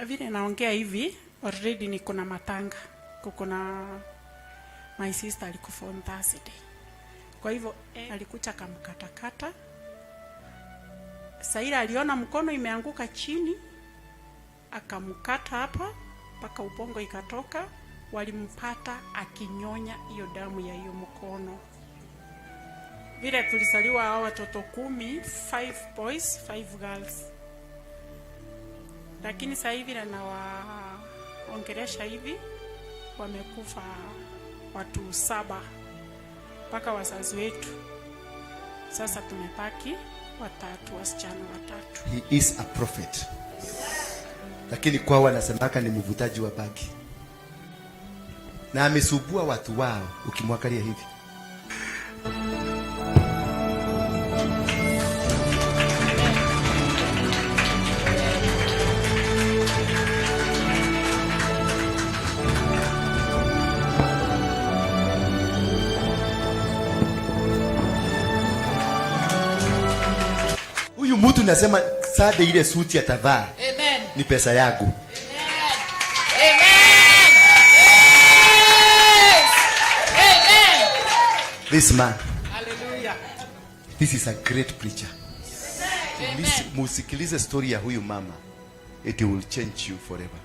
Vile naongea hivi already niko na matanga, kuko na my sister alikufa on Thursday. Kwa hivyo alikuja akamkatakata. Saira aliona mkono imeanguka chini, akamkata hapa mpaka ubongo ikatoka. Walimpata akinyonya hiyo damu ya hiyo mkono. Vile tulizaliwa hao watoto 10, 5 boys, 5 girls. Lakini sasa hivi nawaongelesha hivi wamekufa watu 7 mpaka wazazi wetu. Sasa tumebaki watatu, wasichana watatu. He is a prophet. Lakini kwao wanasemaka ni mvutaji wa bangi. Na amesubua watu wao ukimwangalia hivi. Huyu mtu nasema sade ile suti atavaa. Amen. Ni pesa yangu. Amen. Amen. Yes. Amen. This man. Hallelujah. This is a great preacher. Amen. Musikilize story ya huyu mama. It will change you forever.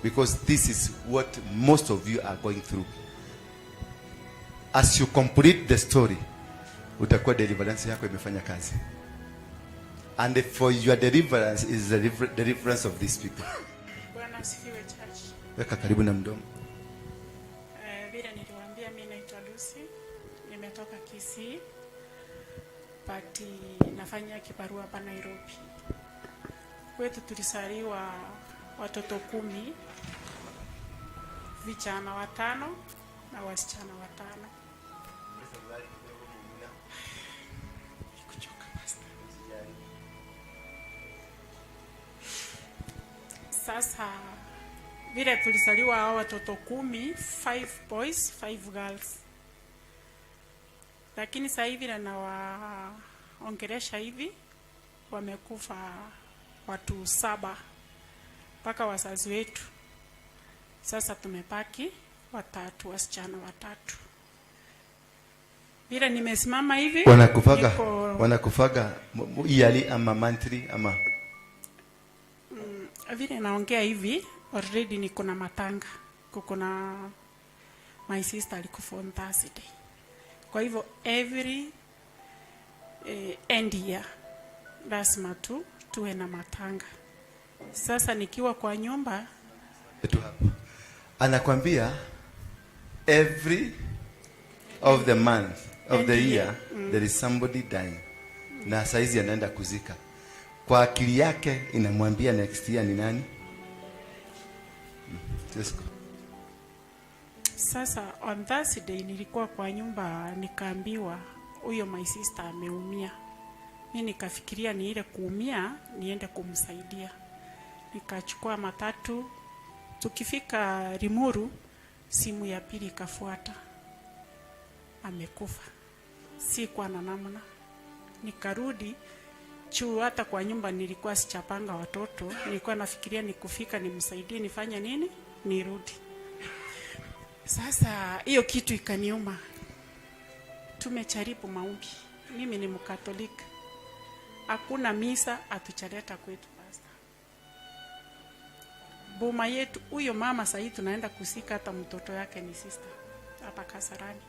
Because this is what most of you are going through. As you complete the story, utakuwa deliverance yako imefanya kazi. And for your deliverance is the deliverance of these people. Bwana asifiwe church. Weka karibu na mdomo. Vile niliwaambia mimi naitwa Lucy, nimetoka Kisii, but nafanya kibarua hapa Nairobi. Kwetu tulizaliwa watoto 10, vijana 5 na wasichana 5. Nikuchoka, pastor. Sasa vile tulizaliwa hao watoto 10, 5 boys, 5 girls. Lakini sasa hivi nawaongelesha hivi wamekufa watu 7 mpaka wazazi wetu. Sasa tumebaki watatu, wasichana watatu. Vile nimesimama hivi, niko Wanakufaga yearly ama monthly ama? Vile naongea hivi already niko na matanga. Kuko na my sister alikufa on Thursday. Kwa hivyo every end year lazima tu tuwe na matanga. Sasa nikiwa kwa nyumba tu hapo anakwambia every of the month of the End year, year. There is somebody dying. Na saizi anaenda kuzika. Kwa akili yake inamwambia next year ni nani? Just go. Sasa on Thursday nilikuwa kwa nyumba nikaambiwa huyo my sister ameumia. Mimi nikafikiria ni ile kuumia niende kumsaidia. Nikachukua matatu, tukifika Limuru simu ya pili ikafuata. Amekufa. Sikuwa na namna. Nikarudi juu hata kwa nyumba nilikuwa sichapanga watoto, nilikuwa nafikiria nikufika nimsaidie nifanye nini nirudi. Sasa hiyo kitu ikaniuma. Tumejaribu maombi. Mimi ni Mkatoliki. Hakuna misa hatujaleta kwetu pastor. Boma yetu huyo mama sasa tunaenda kusika hata mtoto yake ni sister hapa Kasarani.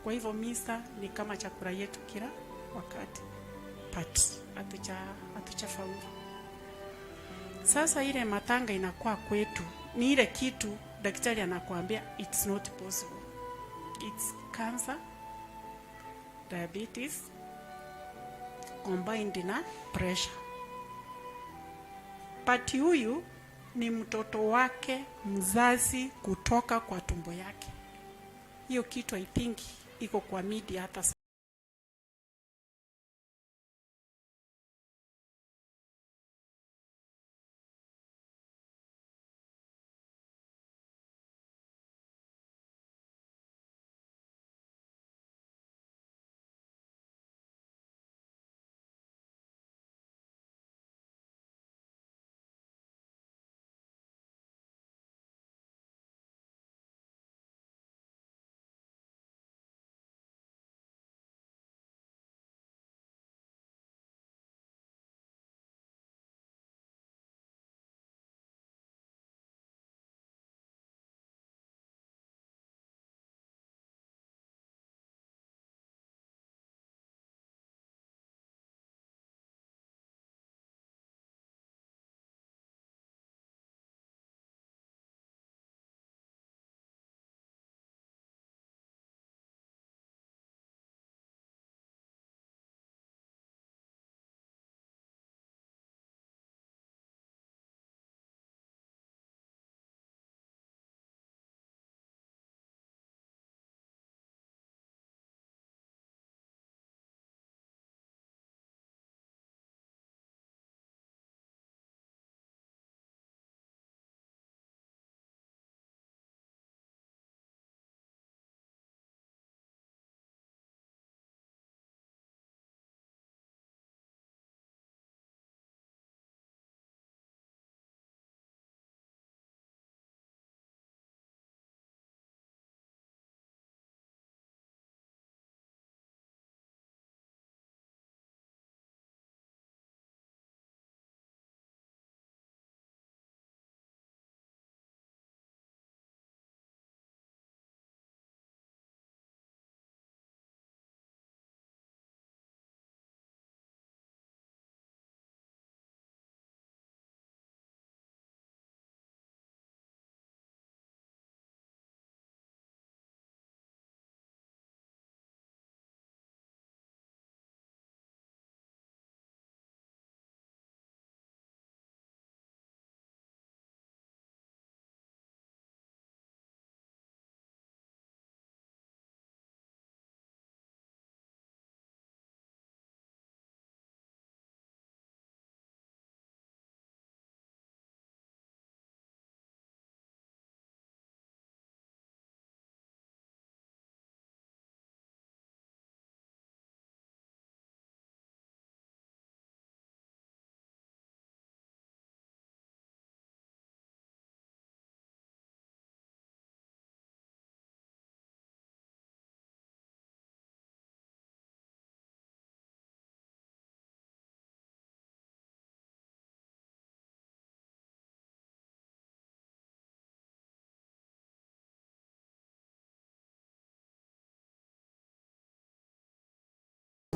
Kwa hivyo misa ni kama chakula yetu kila wakati. But hatujafaulu. Sasa ile matanga inakuwa kwetu ni ile kitu daktari anakuambia it's not possible. It's cancer, diabetes combined na pressure. But huyu ni mtoto wake mzazi kutoka kwa tumbo yake. Hiyo kitu I think iko kwa media hata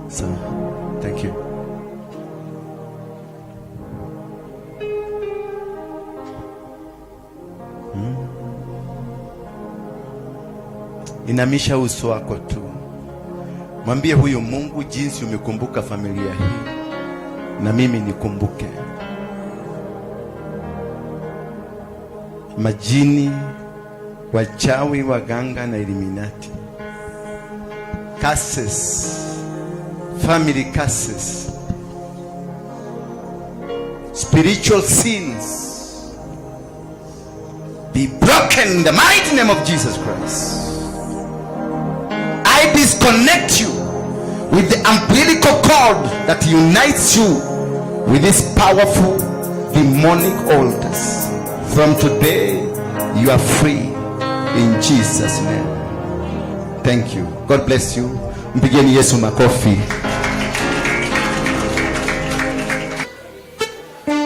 Sawa. Thank you. Inamisha uso wako tu, mwambie huyu Mungu jinsi umekumbuka familia hii, na mimi nikumbuke. Majini, wachawi, waganga na Illuminati, curses, family curses, spiritual sins be broken in the mighty name of Jesus Christ. I disconnect you with the umbilical cord that unites you with these powerful demonic altars. From today, you are free in Jesus' name. Thank you. God bless you. Mpigeni Yesu makofi.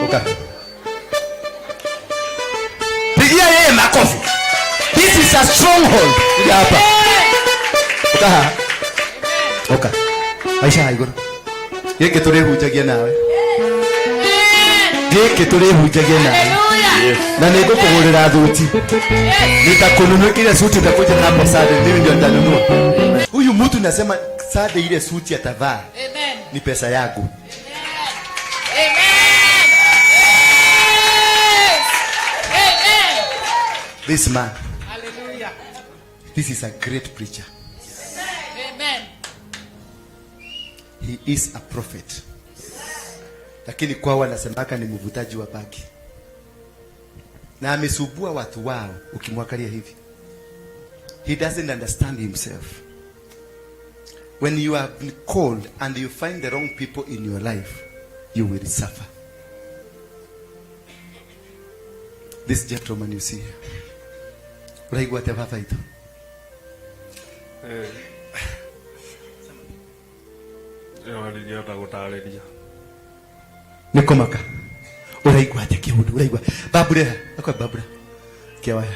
Okay. Pigia yeye makofi. This is a stronghold. Kuja hapa. Uka. Uka. Maisha haiguru. Gĩkĩ tũrĩhunjagia nawe. Gĩkĩ tũrĩhunjagia nawe. Hallelujah. Na nĩngũkũgũrĩra thuti. Nitakununua ile suti, utakuja hapo Sunday, mimi ndio nitanunua. Huyu mtu nasema Sunday ile suti atavaa. Amen. Ni pesa yangu. Amen. Yes. Amen. This man. Hallelujah. This is a great preacher. Amen. He is a prophet. Lakini kwao wanasemaka ni mvutaji wa bangi. Na amesumbua watu wao ukimwangalia hivi. He doesn't understand himself. When you have been called and you find the wrong people in your life, you will suffer. This gentleman you see here. Uraigua atia baba itu? Ndingĩhota gũtarĩria. Nĩ kũmaka. Uraigua atia kĩũndũ? Uraigua. Babure, akwa babura. Kiawaya.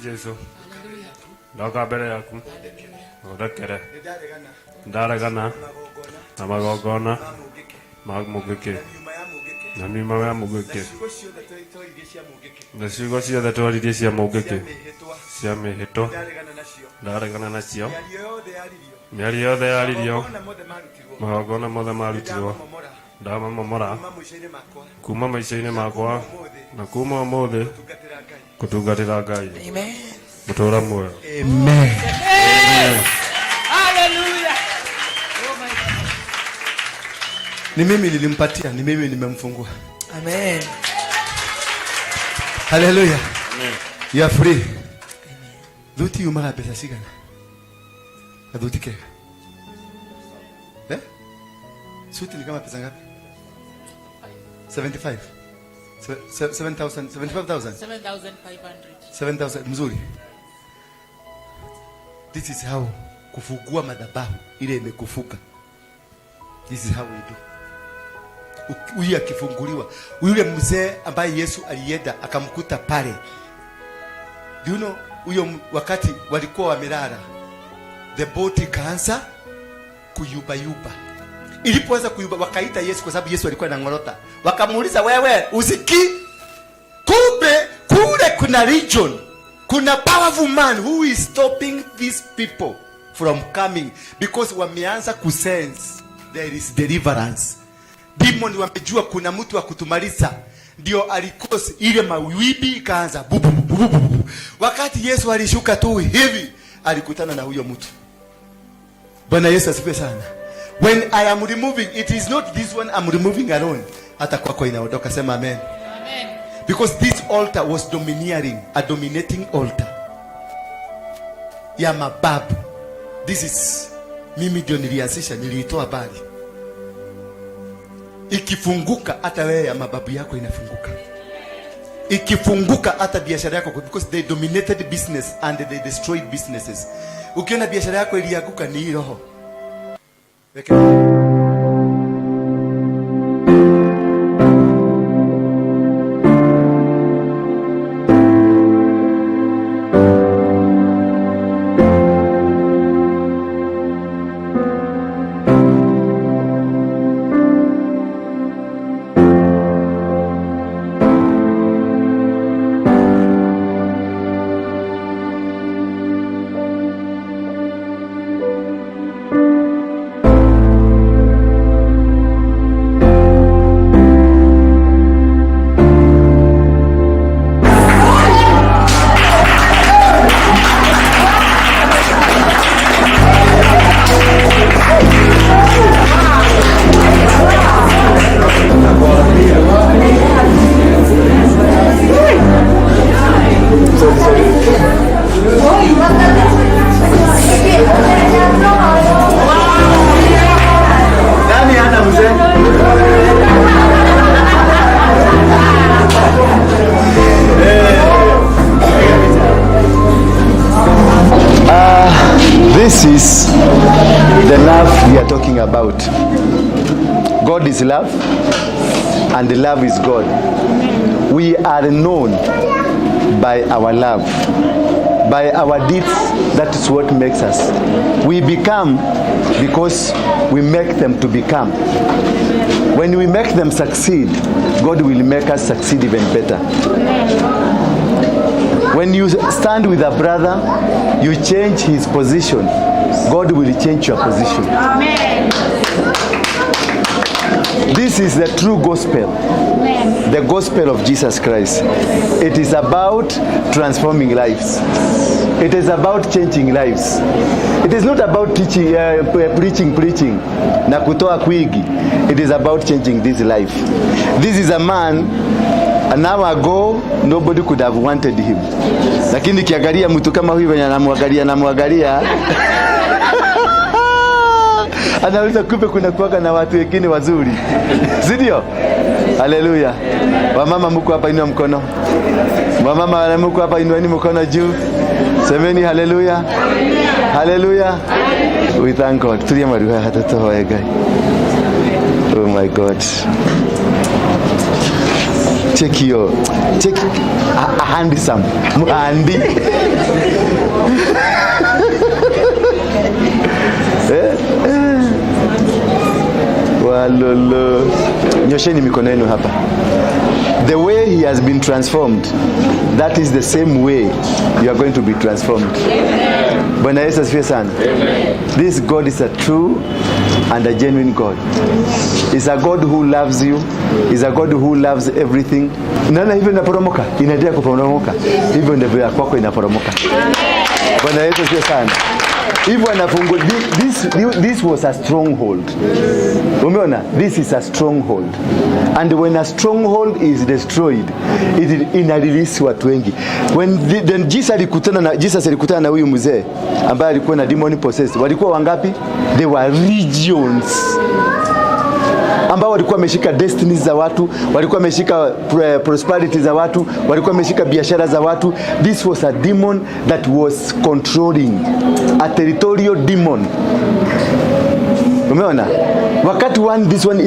Jesu ndoka mbere yaku ũndekere ndaregana na magongona ma mũgĩkĩ na miuma ya mũgĩkĩ na ciugo ciothe twaririe cia mũgĩkĩ cia mĩhĩtwa ndaregana nacio mĩario yothe yaririo magongona mothe marutirwo ndamamomora kuma maica-inĩ makwa na kuma ũmũthĩ gũtungatĩra Ngai gũtũũra muoyo. Amen. Hallelujah. Oh my God. Ni mimi nilimpatia, ni mimi nimemfungua. Amen. Hallelujah. Amen. You are free. Thuti yumaga mbeca cigana? Gathuti kega. Eh? Suti ni kama pesa ngapi? 75. 7,000, 75,000. 7,500. 7,000 mzuri. This is how kufungua madhabahu ile imekufuka. This is how we do. Huyu akifunguliwa, yule mzee ambaye Yesu alienda akamkuta pale. Do you know huyo wakati walikuwa wamelala, the boat ikaanza kuyuba yuba. Ilipoanza kuyuba wakaita Yesu kwa sababu Yesu alikuwa anang'orota. Wakamuuliza, wewe usikii? Kumbe kule kuna region, kuna powerful man who is stopping these people from coming because wameanza kusense there is deliverance. Demon wamejua kuna mtu wa kutumaliza, ndio alikosi ile mawimbi ikaanza bu, bu, bu, bu, bu, bu. Wakati Yesu alishuka tu hivi alikutana na huyo mtu. Bwana Yesu asifiwe sana. When I am removing, it is not this one I'm removing alone. Hata kwako inaondoka, sema amen. Amen. Because this altar was domineering, a dominating altar ya mababu. This is mimi ndio nilianzisha, niliitoa bali. Ikifunguka hata wewe ya mababu yako inafunguka. Ikifunguka hata biashara yako, because they dominated business and they destroyed businesses. Ukiona biashara yako ilianguka, ni hii roho. Weke. Nani hana mzee? This is the love we are talking about. God is love, and the love is God. We are known by our love, by our deeds. That is what makes us. We become because we make them to become. When we make them succeed, God will make us succeed even better. When you stand with a brother, you change his position. God will change your position. This is the true gospel. The gospel of Jesus Christ. It is about transforming lives. It is about changing lives. It is not about teaching, preaching, preaching na kutoa kwigi. It is about changing this life. This is a man an hour ago nobody could have wanted him. Lakini kiangalia mtu kama huyu venye anamwangalia, anamwangalia, anaweza kumbe kuna kuwaga na watu wengine wazuri, si ndio? Haleluya! Wamama mko hapa, inua mkono. Wamama mko hapa, inueni mkono juu, semeni haleluya, haleluya. We thank God. Tulia maruha hata tuhoe Ngai. Oh my God. Check your check a handsome muhandi. Eh, eh. Walolo. Nyosheni mikono yenu hapa. The way he has been transformed, that is the same way you are going to be transformed. Bwana Yesu asifiwe sana. This God is a true and a genuine God. Is a God who loves you. Is a God who loves everything. Naona hivyo inaporomoka, inaendelea kuporomoka. Hivyo ndivyo ya kwako inaporomoka. Bwana Yesu asifiwe sana. Hivyo anafungua this was a stronghold. Umeona? This is a stronghold. And when a stronghold is destroyed, it ina release watu wengi. Then Jesus alikutana na huyu mzee ambaye alikuwa na demon possessed. Walikuwa wangapi? They were legions ambao walikuwa wameshika destinies za watu, walikuwa wameshika prosperity za watu, walikuwa wameshika biashara za watu. This was a demon that was controlling a territorial demon. Umeona? Wakati one this one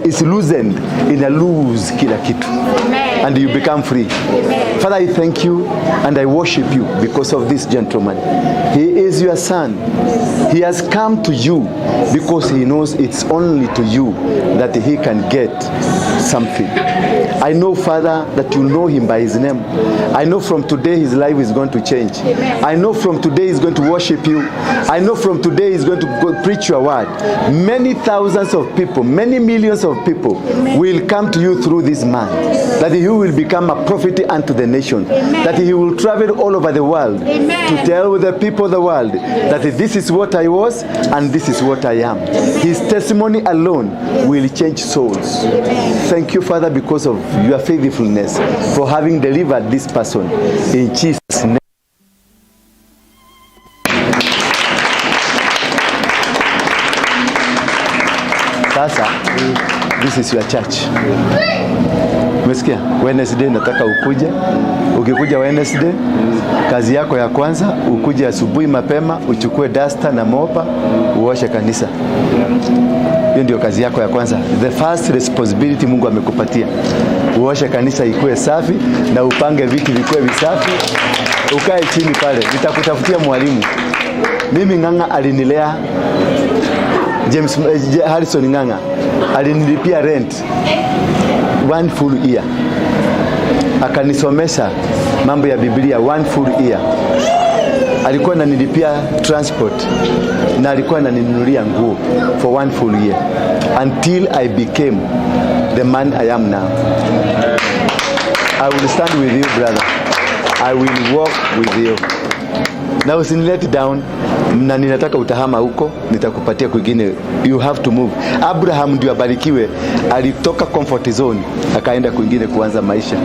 is loosened, ina lose kila kitu. And you become free. Father, I thank you and I worship you because of this gentleman. He is your son. He has come to you because he knows it's only to you that he can get something. I know, Father, that you know him by his name. I know from today his life is going to change. I know from today he's going to worship you. I know from today he's going to go preach your word. Many thousands of people, many millions of people will come to you through this man. That he will become a prophet unto the nation. That he will travel all over the world to tell the people of the world that this is what I was and this is what I am. His testimony alone will change souls. Thank you, Father, because of your faithfulness for having delivered this person. In Jesus' name. Sasa, this is your church. Umesikia? Wednesday nataka ukuje. Ukikuja Wednesday, kazi yako ya kwanza ukuje asubuhi mapema, uchukue duster na mopa, uoshe kanisa. Hiyo ndio kazi yako ya kwanza. The first responsibility Mungu amekupatia. Uoshe kanisa ikuwe safi na upange viti vikuwe visafi. Ukae chini pale. Nitakutafutia mwalimu. Mimi Ng'ang'a alinilea, James Harrison Ng'ang'a alinilipia rent one full year, akanisomesha mambo ya Biblia one full year. Alikuwa ananilipia transport na alikuwa ananinunulia nguo for one full year until I became the man I am now. I will stand with you, brother. I will walk with you. Na usinilet down, na ninataka utahama huko, nitakupatia kwingine. You have to move. Abraham ndio abarikiwe, alitoka comfort zone akaenda kwingine kuanza maisha.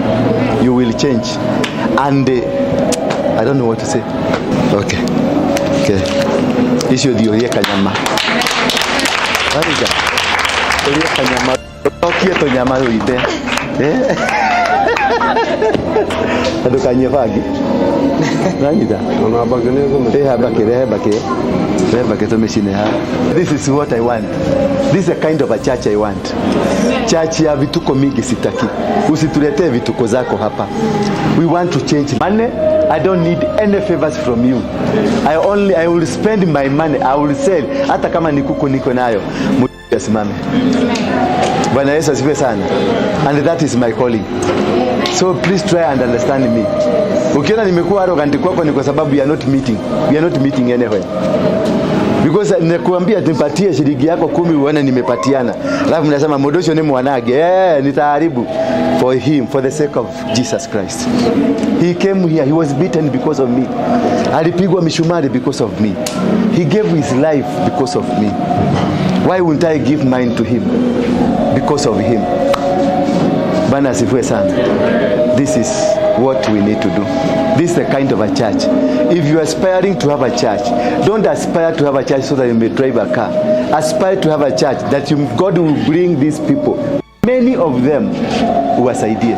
You will change. And I don't know what to say. Okay. Okay. Icio thiĩ ũrĩe kanyama. Warĩga. Ũrĩe kanyama. Okie tũnyama rũite. Eh? Na ndũkanyue bangi. Nanyita. Ona bangi nĩ ngũmĩ. Rehe mbakĩ, rehe mbakĩ. Rehe mbakĩ tũmĩcine haha. This is what I want. This is a kind of a church I want. Church ya vituko mingi sitaki. Usituletee vituko zako hapa. We want to change money. I don't need any favors from you. I will spend my money. I will sell. Hata kama ni kuku niko nayo. Mtu asimame. Bwana Yesu asifiwe sana. And that is my calling. So please try and understand me. Ukiona nimekuwa arrogant kwako ni kwa sababu we are not meeting. We are not meeting anywhere. Because nikuambia nipatie shilingi yako 10 uone nimepatiana. Alafu mnasema mũndũ ũcio nĩ mwanange. Nitaharibu for him, for the sake of Jesus Christ. He came here, he was beaten because of me. Alipigwa mishumari because of me. He gave his life because of me. Why wouldn't I give mine to him? Because of him. Bwana asifiwe sana. This is what we need to do. This is the kind of a church. If you are aspiring to have a church, don't aspire to have a church so that you may drive a car. Aspire to have a church that God will bring these people. Many of them uwasaidie.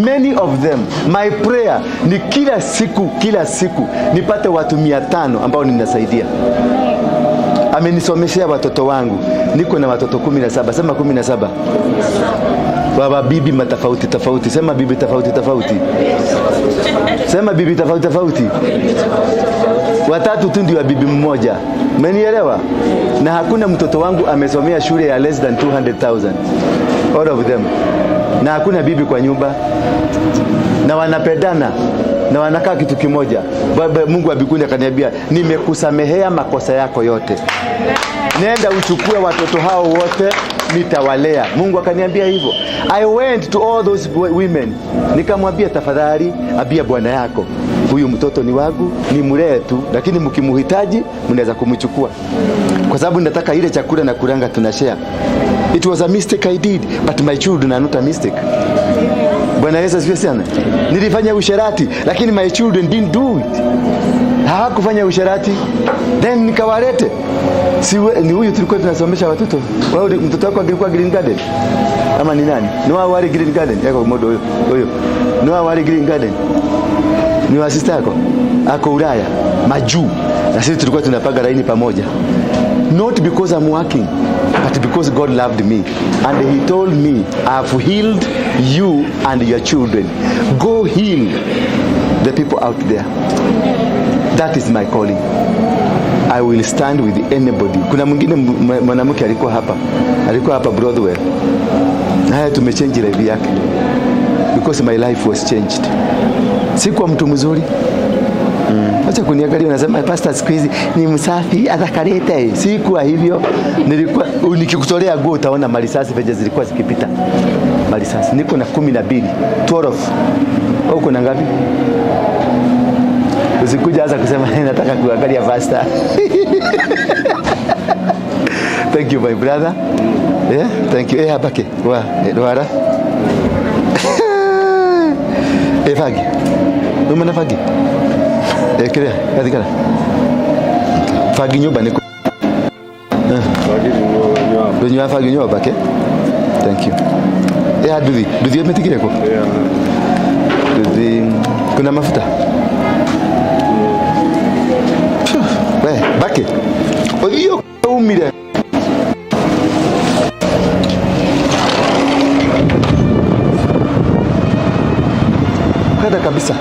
Many of them. My prayer ni kila siku, kila siku nipate watu 500 ambao ninasaidia. Amenisomeshea watoto wangu. Niko na watoto 17. Sema 17. Baba bibi matofauti tofauti. Sema bibi tofauti tofauti. Sema bibi tofauti tofauti. Watatu tu ndio bibi mmoja. Umenielewa? Na hakuna mtoto wangu amesomea shule ya less than 200,000. All of them. Na hakuna bibi kwa nyumba. Na wanapendana. Na wanakaa kitu kimoja. Baba Mungu wa mbinguni akaniambia, nimekusamehea makosa yako yote. Nenda uchukue watoto hao wote, nitawalea. Mungu akaniambia hivyo. I went to all those women. Nikamwambia, tafadhali ambia bwana yako, huyu mtoto ni wangu, ni mlee tu, lakini mkimhitaji mnaweza kumchukua. Kwa sababu nataka ile chakula na kuranga tunashare. It was a mistake I did, but my children are not a mistake. Bwana Yesu asifiwe sana. Nilifanya usherati, lakini my children didn't do it. Hawakufanya usherati. Then nikawalete. Si ni huyu tulikuwa tunasomesha watoto. Wewe mtoto wako alikuwa Green Garden? Ama ni nani? Ni wao wale Green Garden? Yako modo huyo. Huyo. Ni wao wale Green Garden? Ni wa sister yako? Ako Ulaya, majuu. Na sisi tulikuwa tunapanga laini pamoja. Not because I'm working, but because God loved me. And he told me, I have healed you and your children. Go heal the people out there. That is my calling. I will stand with anybody. Kuna mwingine mwanamke alikuwa hapa Broadway. Haya, tumechange life yake because my life was changed. Sikuwa mtu mzuri. Acha kuniangalia unasema, "Pastor siku hizi ni msafi athakarite." Sikuwa hivyo. Nilikuwa nikikutolea nguo utaona marisasi venye zilikuwa zikipita. Marisasi. Niko na 12. 12. Wewe uko na ngapi? Usikuja hasa kusema, "Nataka kuangalia pastor." Thank you, my brother. Yeah, thank you. Eh, habake. Wa, rwara. Eh, fagi. Numa na fagi. Eh, kiria, gathikara. Fagi nyumba niko. Ndũnyuaga fagi nyumba bake? Thank you. Eh, nduthi. Nduthi umetigire kũ? Nduthi. Kuna mafuta? Phew, we, bake. Ũthiĩ umire. Kwenda kabisa.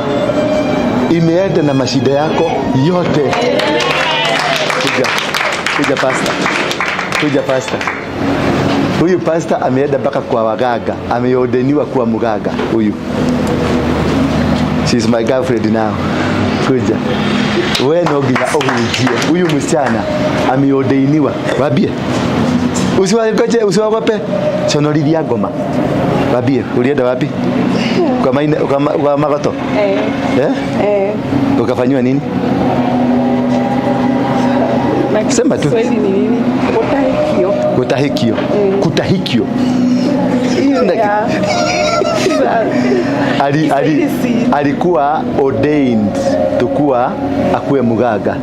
Imeenda na mashida yako yote. Kuja. Kuja, pastor. Kuja, pastor. Huyu pastor ameenda mpaka kwa waganga, ameordeniwa kuwa mganga huyu. She's my girlfriend now. Kuja. We no nginya ũhunjie. Huyu msichana ameordainiwa. Wambie. Usiwagoje, usiwagope. Conorithia ngoma. Wambie, ulienda wapi? Kwa Magoto? Eh. Eh? Eh. Ukafanyiwa nini? Na Sema tu. Kiswahili ni nini? Kutahikio. Kutahikio. Kutahikio. Hiyo ya. Ali, Kiswahili si. Alikuwa ordained tukuwa akuwe muganga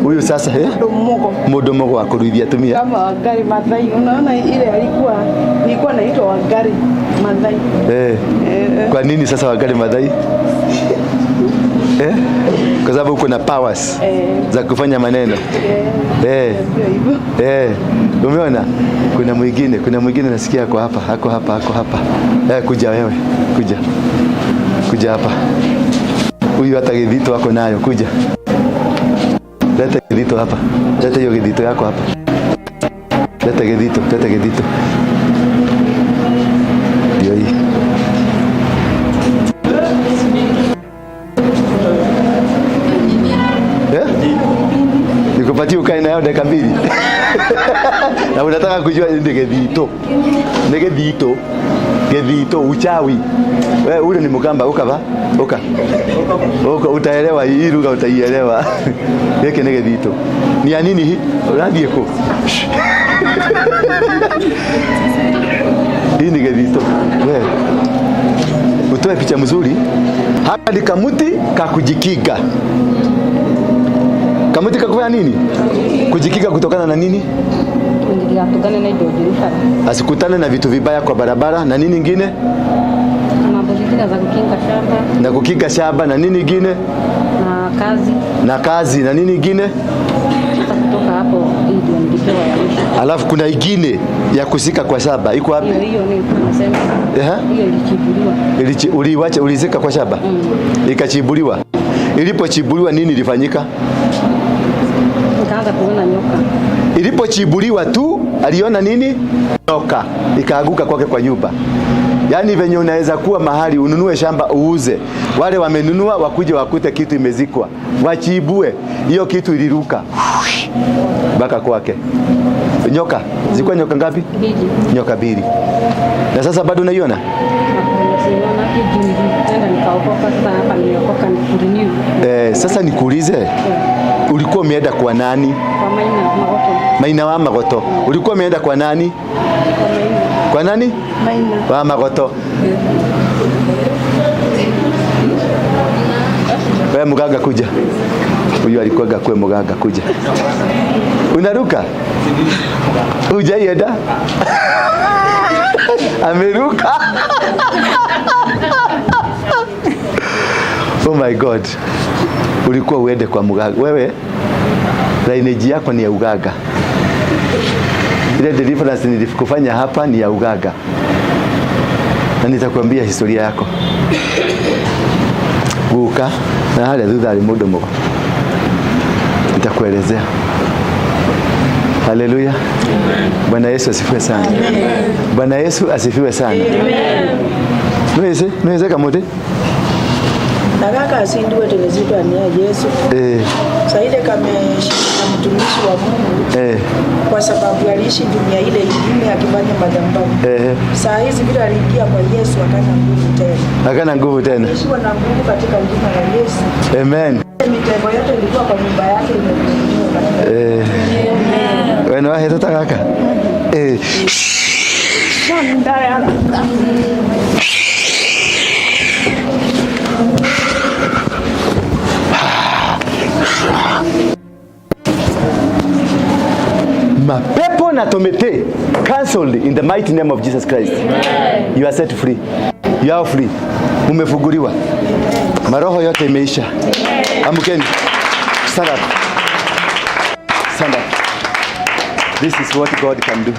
huyu sasa, eh? Mundu mugo. Mundu mugo wa kuruithia atumia. Kama Wangari Maathai. Unaona ile alikuwa nilikuwa naitwa Wangari Maathai. Eh. Eh. Kwa nini sasa Wangari Maathai? Eh? Kwa sababu uko na powers Eh. za kufanya maneno. Eh. Eh. Ndio hivyo. Eh, umeona? Kuna mwingine nasikia ako hapa, ako hapa, ako hapa. Eh, kuja wewe, kuja. Kuja hapa. Huyu hata githito ako nayo, kuja. Leta githito hapa. Leta hiyo githito yako hapa. Leta githito, leta githito. Ndio hii. Eh? Nikupatie ukae nayo dakika 2. Na unataka kujua ni githito. Ni githito. Githito uchawi. Wewe ule ni Mkamba ukava? Uka. Uka utaelewa hii lugha, utaielewa. Gĩkĩ nĩ gĩthito. Ni ya nini hii? Ũrathiĩ kũ? Hii ni gĩthito. Wewe. Utoe picha mzuri. Hapa ni kamuti ka kujikinga. Kamuti ka kufanya nini? Kujikinga kutokana na nini? Ndio na indo njũru bara. Asikutane na vitu vibaya kwa barabara na nini ingine? Na mambo zingine za kukinga shamba. Na kukinga shamba na nini ingine? Na kazi. Na kazi na nini ingine? Sasa kutoka hapo hii ndio nilipewa ya mwisho. Alafu kuna ingine ya kuzika kwa shamba. Iko wapi? Hiyo hiyo nilikuwa nasema. Ehe. Hiyo ilichibuliwa. Uliwacha ulizika kwa shamba? Mm. Ikachibuliwa. Ilipochibuliwa nini ilifanyika? Nikaanza kuona nyoka. Ilipochibuliwa tu aliona nini? Nyoka ikaanguka kwake kwa nyumba. Yaani venye unaweza kuwa mahali ununue shamba uuze, wale wamenunua wakuje wakute kitu imezikwa, wachibue hiyo kitu, iliruka mpaka kwake. Nyoka zilikuwa nyoka ngapi? Mbili. Nyoka mbili. Na sasa bado unaiona? Siona juu nilienda nikaokoka, sasa hapa nimeokoka ni kurenew. Eh, sasa nikuulize, ulikuwa umeenda kwa nani? Kwa Maina Magoto. Maina wa Magoto. Ulikuwa umeenda kwa nani? Kwa Maina. Kwa nani? Maina. Wa Magoto. Wewe mganga kuja. Huyu alikuwa kwe mganga, kuja. Unaruka? Hujaienda? Ameruka. Oh my God. Ulikuwa uende kwa mganga. Wewe lineage yako ni ya uganga. Ile deliverance nilikufanya hapa ni ya uganga. Na nitakwambia historia yako. Guka na harĩa thutha arĩ mũndũ mũgo. Nitakuelezea. Haleluya. Bwana Yesu asifiwe sana. Bwana Yesu asifiwe sana. Nweze, nweze kamote. Na kaka asindiwe tenezitwa ni ya Yesu. Saile kameshika mtumishi wa Mungu. Kwa sababu aliishi dunia ile ingine akifanya madhambi. Saa hizi bila aliingia kwa Yesu akana nguvu tena. Akana nguvu tena. Aliishiwa na nguvu katika jina la Yesu. Amen. Mitego yote ilikuwa kwa nyumba yake imevunjwa katika. Wewe ni wahe tata kaka. Mapepo na tomete cancelled in the mighty name of Jesus Christ. Amen. You are set free. You are free. Umefunguliwa. Maroho yote imeisha. Amkeni. Stand up. Stand up. This is what God can do.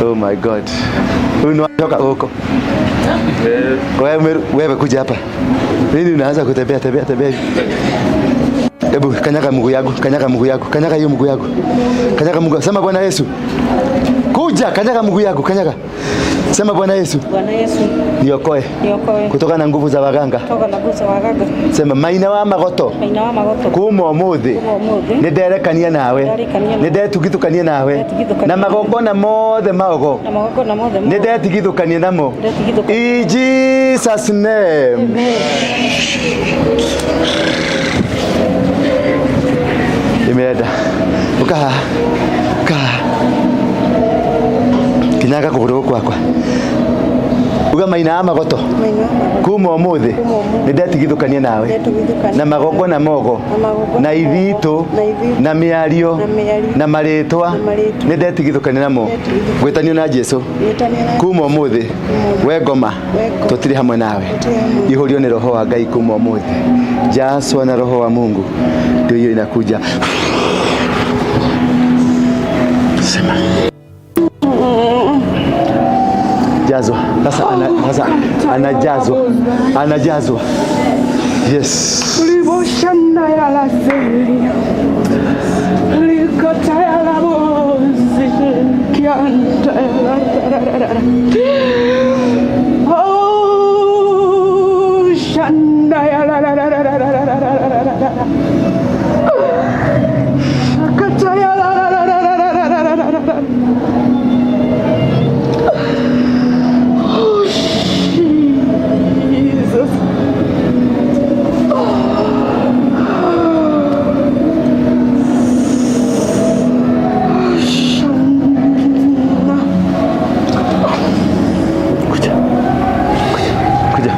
Oh my God. Unatoka huko. Wewe kuja hapa. Nini unaanza kutembea tembea tembea? Hebu kanyaga mguu yako, kanyaga mguu yako, kanyaga hiyo mguu yako. Kanyaga mguu. Sema Bwana Yesu. Kuja, kanyaga mguu yako, kanyaga. Sema Bwana Yesu. Bwana Yesu. Niokoe. Niokoe. Kutoka na nguvu za waganga. Kutoka na nguvu za waganga. Sema maina wa magoto. Maina wa magoto. Kuma umuthi. Kuma umuthi. Ninderekania nawe. Nindetugithukania nawe. Na magongona mothe maogo. Na magongona mothe maogo. Nindetigithukania namo. In Jesus name. Amen. Imeenda. Ukaha. Ukaha. Kinyaga kuguru kwakwa. Uga maina magoto. Kuma umuthi nindetigithukania nawe. Na magongona mogo. Na ithitu. Na miario. Na maritwa. Nindetigithukania namo. Gwitanio na Jesu. Kuma umuthi we ngoma tutiri hamwe nawe. Ihurio ni roho wa Ngai kuma umuthi. Jaswa na roho wa Mungu. Ndio hiyo inakuja. Sema. Jazwa. Sasa sasa anajazwa. Anajazwa. Yes. Liboshana ya la zelia. Likota ya la bozi. Kianta ya la tararara. Oh, shanda ya la la la la la la la la la la la. Shakata ya la la la la la la la la la la. Oh, Jesus. Kuja. Kuja. Kuja.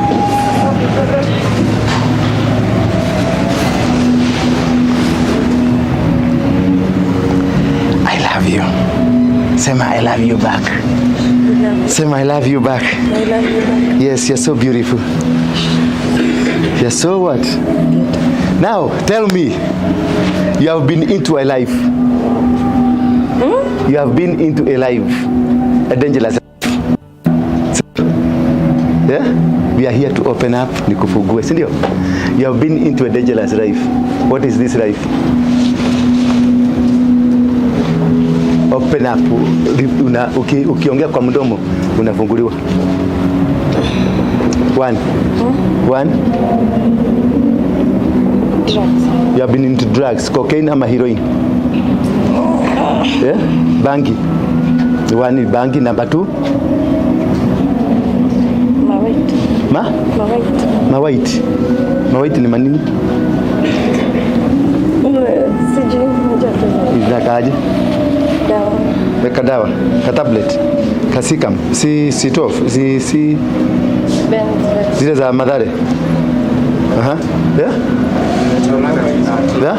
I love you. Sema I love you back. Sema I love you back. I love you back. Yes, you're so beautiful. You're so what? Now, tell me, you have been into a life. You have been into a life, a dangerous life. Yeah? We are here to open up, nikufungue, si ndio? You have been into a dangerous life. What is this life? Open up. Ukiongea kwa mdomo unafunguliwa. One. One. Drugs. You have been into drugs, cocaine ama heroin? Yeah? Bangi. One bangi, number two. Mawait. Ma? Mawait. Mawait. Mawait ni manini? Sijui moja tu. Inakaaje? Dawa. Weka dawa, ka tablet, ka sikam, si si 12, si si Benz. Zile za Mathare. Aha. Yeah? Yeah?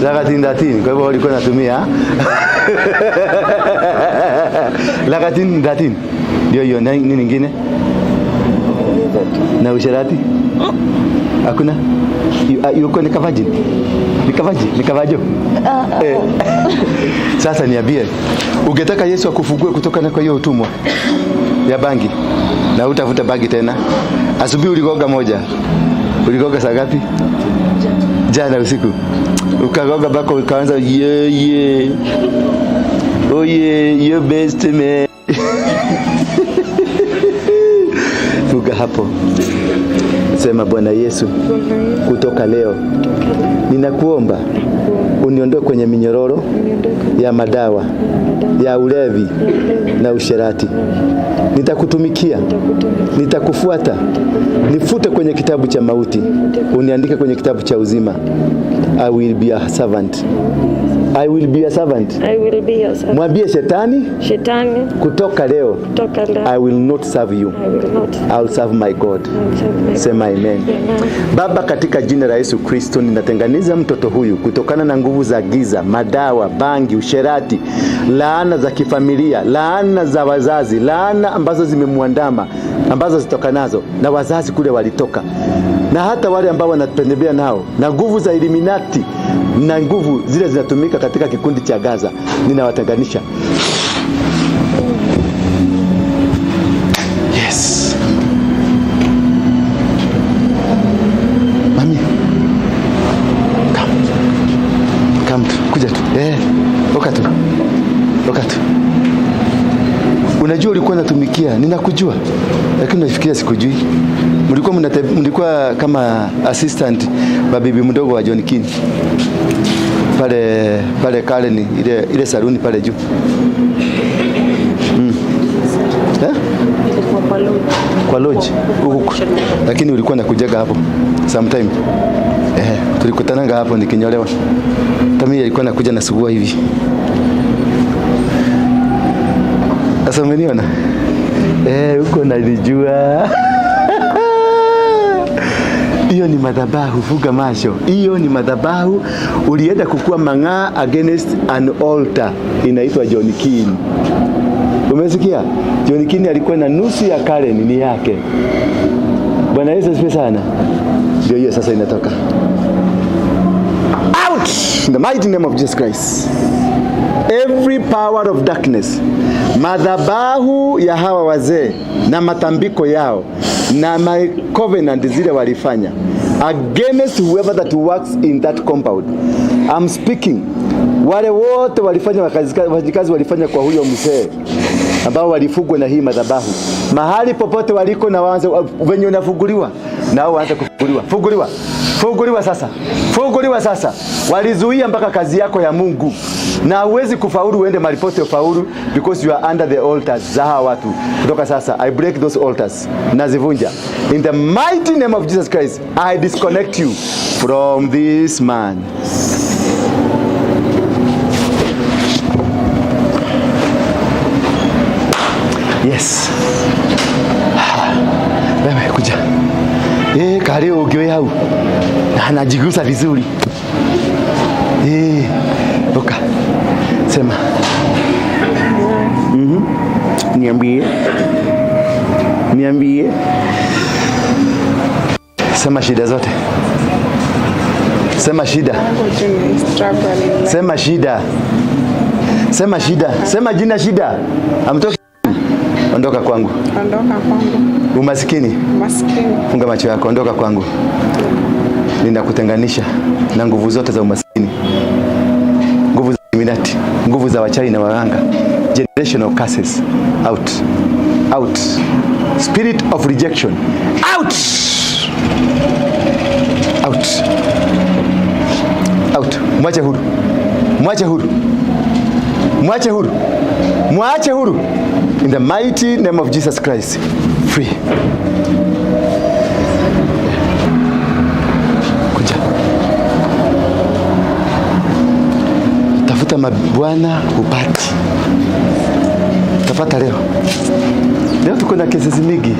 Lagatin 13. Kwa hivyo walikuwa natumia Lagatin 13. Ndio hiyo. Nini nyingine? Na usherati? Hakuna? Yuko ni kavaji? Ni kavaji? Ni kavajo? Sasa niambie, ungetaka Yesu akufungue kutoka na kwa hiyo utumwa ya bangi na utavuta bangi tena? Asubuhi uligonga moja. Uligonga saa ngapi? Jana usiku. Ukagonga bako ukaanza ye ye. Oh yeah, you best man. Fuga hapo. Sema, Bwana Yesu, kutoka leo ninakuomba uniondoe kwenye minyororo ya madawa, ya ulevi na usherati. Nitakutumikia, nitakufuata. Nifute kwenye kitabu cha mauti, uniandike kwenye kitabu cha uzima. I will be a servant. I will be a servant. I will be your servant. Mwambie shetani, Shetani, kutoka leo kutoka leo I will not serve you. I will not I will serve my God. serve my Sema amen. Amen. Baba, katika jina la Yesu Kristo, ninatenganiza mtoto huyu kutokana na nguvu za giza, madawa, bangi, usherati, laana za kifamilia, laana za wazazi, laana ambazo zimemwandama, ambazo zitokanazo na wazazi kule walitoka, na hata wale ambao wanatembea nao, na nguvu za Illuminati na nguvu zile zinatumika katika kikundi cha Gaza, ninawatenganisha. Yes. Mami. Come. Come tu. Kuja tu. Oka tu. Oka tu. Unajua ulikuwa unatumikia, ninakujua. Lakini unafikiria sikujui. Mlikuwa kama assistant wa bibi mdogo wa John King. Pale pale Karen, ile saluni pale juu. Eh? Ilikuwa kwa lodge. Kwa lodge huku, lakini ulikuwa nakujaga hapo sometime. Tulikutananga hapo nikinyolewa. Hata mimi alikuwa nakuja nasugua hivi. Sasa umeniona? Huko nalijua. Hiyo ni madhabahu, fuga macho. Hiyo ni madhabahu. Ulienda kukua mang'aa against an altar inaitwa John King. Umesikia? John King alikuwa na nusu ya Karen ni yake. Bwana Yesu asifiwe sana. Ndio hiyo sasa inatoka. Out! In the mighty name of Jesus Christ. Every power of darkness, madhabahu ya hawa wazee na matambiko yao na my covenant zile walifanya against whoever that works in that compound. I'm speaking. Wale wote walifanya wafanyikazi walifanya kwa huyo mzee ambao walifugwa na hii madhabahu, mahali popote waliko, na waanze wenye unafuguliwa nao waanze kufuguliwa. Fuguliwa, fuguliwa sasa, fuguliwa sasa. Walizuia mpaka kazi yako ya Mungu, na huwezi kufaulu uende mahali popote ufaulu because you are under the altars za hawa watu. Kutoka sasa I break those altars, nazivunja in the mighty name of Jesus Christ. I disconnect you from this man. Yes. Wewe kuja. Kare ũngĩ hau. Na anajigusa vizuri. Oka. Sema. Niambie. Niambie. Sema shida zote. Sema shida. Sema shida. Sema shida. Sema jina shida. Amtoki. Ondoka kwangu. Ondoka kwangu. Umasikini. Umasikini. Funga macho yako, ondoka kwangu. Ninakutenganisha na nguvu zote za umasikini, nguvu za Illuminati, nguvu za wachawi na waganga. Generational curses. Out. Out. Spirit of rejection. Out. Out. Out. Mwache huru. Mwache huru. Mwache huru. Mwache huru. In the mighty name of Jesus Christ. Free. Kuja. Tafuta mabwana upati. Tapata leo. Leo tuko na cases mingi.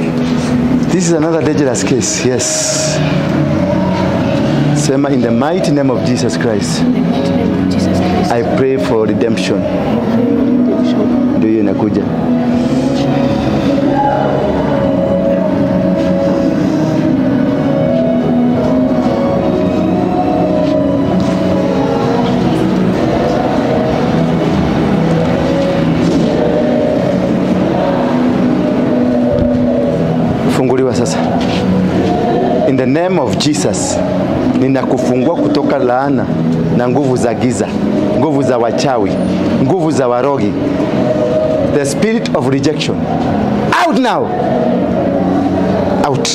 This is another dangerous case. Yes. Sema, in the mighty name of Jesus Christ. I pray for redemption. Ndio hiyo inakuja. Funguliwa sasa. In the name of Jesus, ninakufungua kutoka laana na nguvu za giza, nguvu za wachawi, nguvu za warogi, the spirit of rejection. Out now, out.